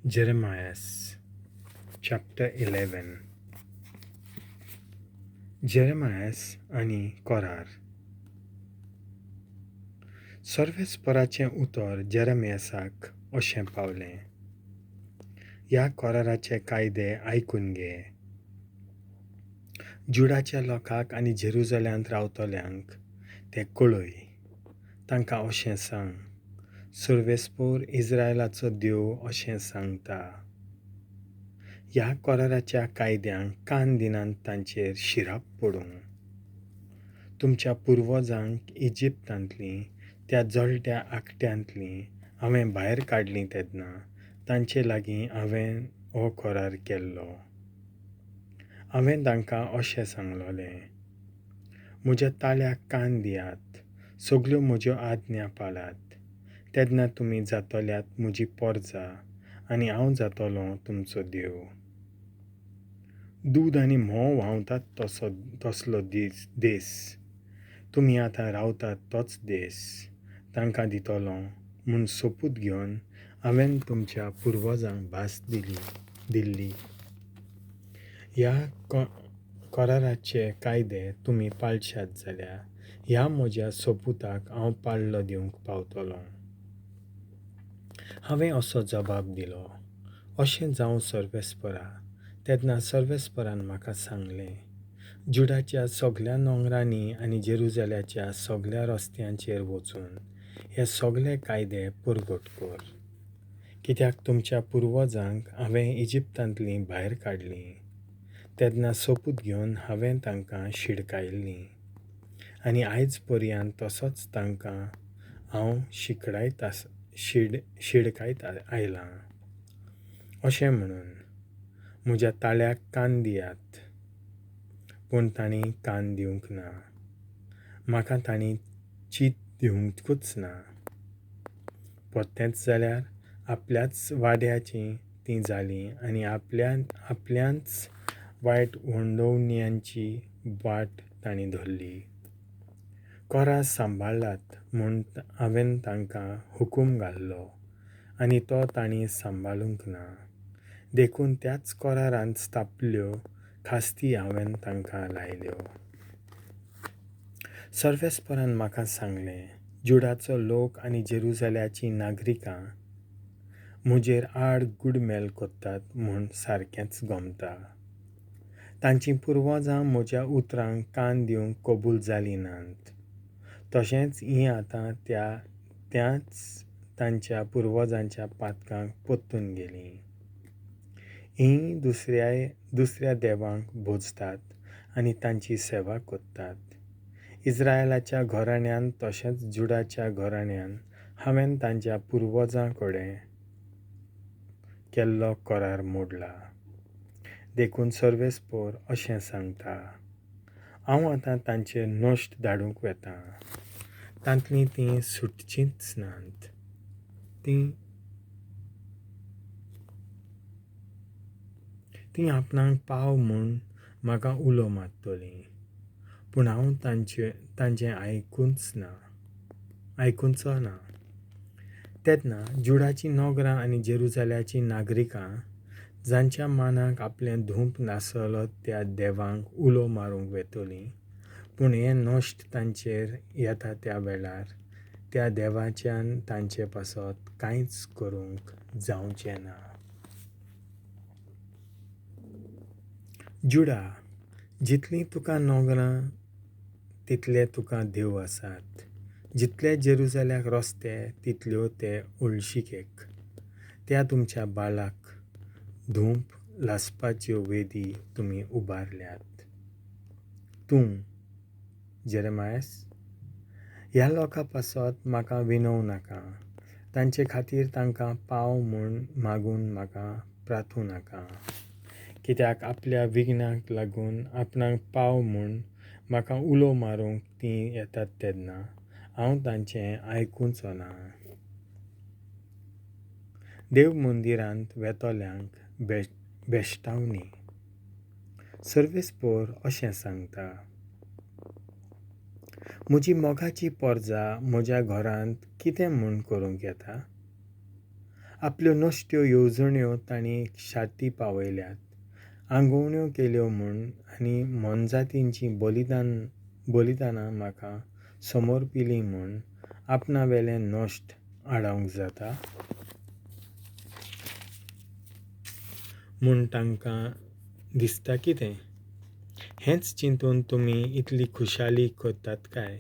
Jeremias chapter 11. Jeremias आनी कोरार. सर्वेस्पराचें उतर जेरेमियासाक अशें पावलें, ह्या कोराराचे कायदे आयकून घे. जुडाच्या लोकांक आनी जेरुजाल्यांत रावतल्यांक ते कळय. तांकां अशें सांग, सर्वेस्पोर इस्रायलाचो देव अशें सांगता, ह्या कोराराच्या कायद्यांक कान दिनात तांचेर शिराप पडूं. तुमच्या पुर्वजांक इजिप्तांतलीं त्या जळट्या आकट्यांतलीं हांवें भायर काडलीं तेन्ना तांचे लागीं हांवें हो कोरार केल्लो. हांवें तांकां अशें सांगलोलें, म्हज्या ताळ्याक कान दियात, सगल्यो म्हज्यो आज्ञा पाळात, तेन्ना तुमी जातल्यात म्हजी पोरजा आनी हांव जातलो तुमचो देव. दूद आनी म्होंव व्हांवतात तसो तसलो देस तुमी आतां रावतात तोच देस तांकां दितलो म्हूण सोपूत घेवन हांवें तुमच्या पुर्वजांक भास दिल्ली. ह्या कोराराचे कायदे तुमी पाळशात जाल्यार ह्या म्हज्या सोपुताक हांव पाळो दिवंक पावतलो. हांवें असो जबाब दिलो, अशें जावं सर्वेस्परा. तेन्ना सर्वेस्परान म्हाका सांगलें, जुडाच्या सगल्या नोंगरांनी आनी जेरुजाल्याच्या सगल्या रस्त्यांचेर वचून हे सगले कायदे परगट कर. कित्याक तुमच्या पुर्वजांक हांवें इजिप्तांतलीं भायर काडलीं तेन्ना सोपूत घेवन हांवें तांकां शिडकायल्लीं आनी आयज पर्यंत तसोच तांकां हांव शिडकायत आयलां. अशें म्हणून म्हज्या ताळ्याक कान दियात, पूण तांणी कान दिवंक ना, म्हाका तांणी चीत दिवंकूच ना. परतेंच जाल्यार आपल्याच वाड्याचीं तीं जालीं आनी आपल्याच वायट वंडोवण्यांची वाट तांणी धरली. कोरार सांबाळात म्हूण हांवें तांकां हुकूम घाल्लो आनी तो तांणी सांबाळूंक ना, देखून त्याच कोरारांत स्थापल्यो खास्ती हांवें तांकां लायल्यो. सर्वेस्परान म्हाका सांगलें, जुडाचो लोक आनी जेरुजाल्याचीं नागरिकां म्हजेर आड गुडमेल करतात म्हूण सारकेंच गमता. तांचीं पुर्वजां म्हज्या उतरांक कान दिवंक कबूल जालीं नात, तशेंच हीं आतां त्याच तांच्या पुर्वजांच्या पातकांक परतून गेलीं. हीं दुसऱ्या देवांक भोजतात आनी तांची सेवा करतात. इस्रायलाच्या घराण्यान तशेंच जुडाच्या घराण्यान हांवें तांच्या पुर्वजां कडेन केल्लो करार मोडला. देखून सर्वेस्पोर अशें सांगता, हांव आतां तांचेर नश्ट धाडूंक वेतां, तांतलीं तीं सुटचींच नात. तीं आपणाक पाव म्हूण म्हाका उलो मारतलीं, पूण हांव तांचें आयकुचो ना. तेन्ना जुडाचीं नगरां आनी जेरुजाल्याचीं नागरिकां जांच्या मानाक आपलें धूप नासलो त्या देवांक उलो मारूंक वेतलीं, पूण हें नश्ट तांचेर येता त्या वेळार त्या देवाच्यान तांचे पासत कांयच करूंक जावचें ना. जुडा, जितलीं तुका नगरां तितले तुका देव आसात, जितले जेरुजाल्याक रस्ते तितल्यो ते उळशिकेक. त्या तुमच्या बाळाक धूप लासपाच्यो वेदी तुमी उबारल्यात. तूं जेरेमायस, ह्या लोकां पासत म्हाका विनोवं नाका, तांचे खातीर तांकां पाव म्हूण मागून म्हाका प्रार्थूं नाका. कित्याक आपल्या विघ्नाक लागून आपणाक पाव म्हूण म्हाका उलो मारूंक तीं येतात तेन्ना हांव तांचें आयकुचो ना. देव मंदिरांत वेतल्यांक भेश्टावणी. सर्वेस्पोर अशें सांगता, म्हजी मोगाची पोरजा म्हज्या घरांत कितें म्हूण करूंक येता? आपल्यो नश्ट्यो येवजण्यो तांणी शाती पावयल्यात. आंगवण्यो केल्यो म्हूण आनी मोनजातींचीं बलिदानां म्हाका समर्पिलीं म्हूण आपणा वेलें नश्ट आडावंक जाता? म्हूण तांकां दिसता कितें? हेंच चिंतून तुमी इतली खुशाली करतात काय?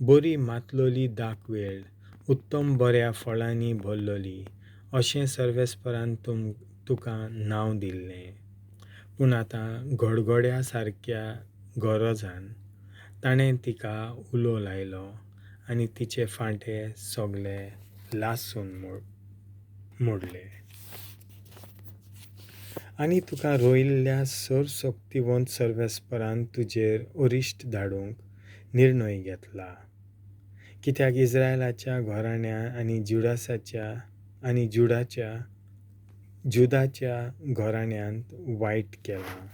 बरी मातलोली दाक वेळ, उत्तम बऱ्या फळांनी भरलोली अशें सर्वेस्परान तुका नांव दिल्लें. पूण आतां घडघड्या सारक्या गरजान ताणें तिका उलो लायलो आनी तिचे फांटे सगळे लासून मोडले. आनी तुका रोयिल्ल्या सर्वशक्तिवंत सर्वेस्परान तुजेर अरिश्ट धाडूंक निर्णय घेतला. कित्याक इस्रायलाच्या घराण्या आनी जुदाच्या घराण्यांत वायट केलां.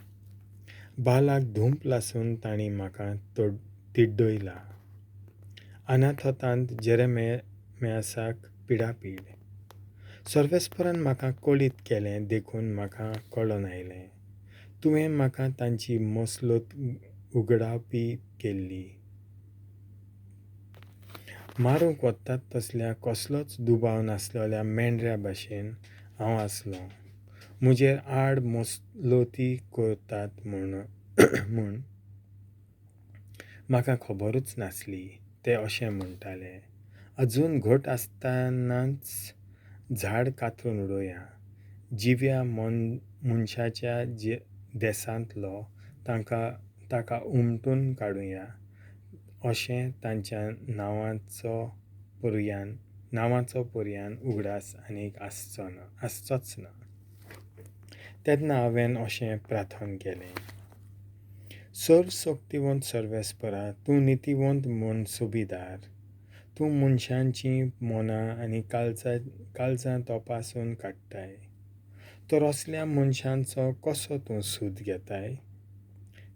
बालाक धुंप लासून तांणी म्हाका तिड्डयला. अनाथतांत जेरेमियासाक पिडापीड. सर्वेस्परान म्हाका कळीत केलें देखून म्हाका कळोन आयलें. तुवें म्हाका तांची मसलत उगडावपी केल्ली. मारूंक वतात तसल्या कसलोच दुबाव नासलेल्या मेंढऱ्या भाशेन हांव आसलों. म्हजेर आड मसलती करतात म्हूण म्हाका खबरूच नासली. ते अशें म्हणटाले, अजून घट आसतनाच झाड कातरून उडोवया. जिव्या मनशाच्या देसांतलो ताका उमटून काडुया अशें तांच्या नांवाचो पर्यान उगडास आनीक आसचोच ना. तेन्ना हांवें अशें प्रार्थन केलें, सर्वशक्तिवंत सर्वेस्परा, तूं नितीवंत म्हूण सुबेदार. तूं मनशांचीं मनां आनी काळजां तपासून काडटाय. तर असल्या मनशांचो कसो तूं सूद घेताय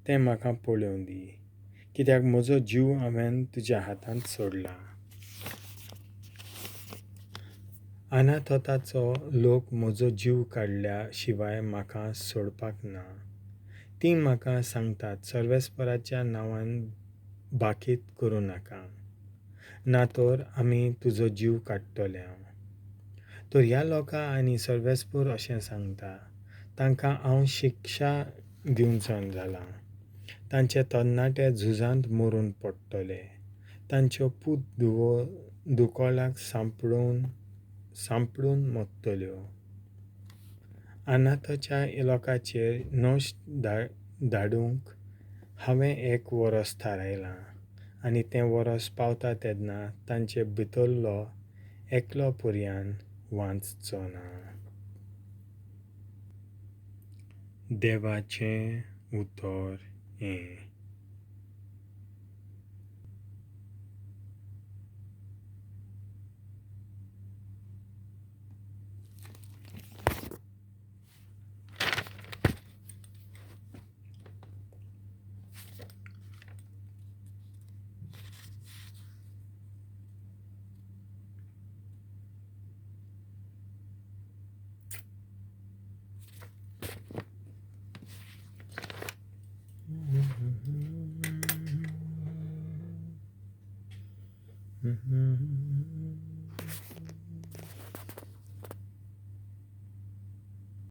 तें म्हाका पळोवं दी, कित्याक म्हजो जीव हांवें तुज्या हातांत सोडला. अनाथताचो लोक म्हजो जीव काडल्या शिवाय म्हाका सोडपाक ना. तीं म्हाका सांगतात, सर्वेस्पराच्या नांवान बाकीत करूं नाका, ना तर आमी तुजो जीव काडटले. तर ह्या लोकां आनी सर्वेस्पर अशें सांगता, तांकां हांव शिक्षा दिवचो जालां. तांचे तरणाटे झुजांत मरून पडटले. तांच्यो पूत धुवो दुकळाक सांपडून मरतल्यो. अनाथाच्या लोकांचेर नश्ट धाडूंक हांवें एक वरस थारायलां आनी तें वरस पावता तेन्ना तांचे भितरलो एकलो पर्यान वांचचो ना. देवाचें उतर हें. Mm-hmm.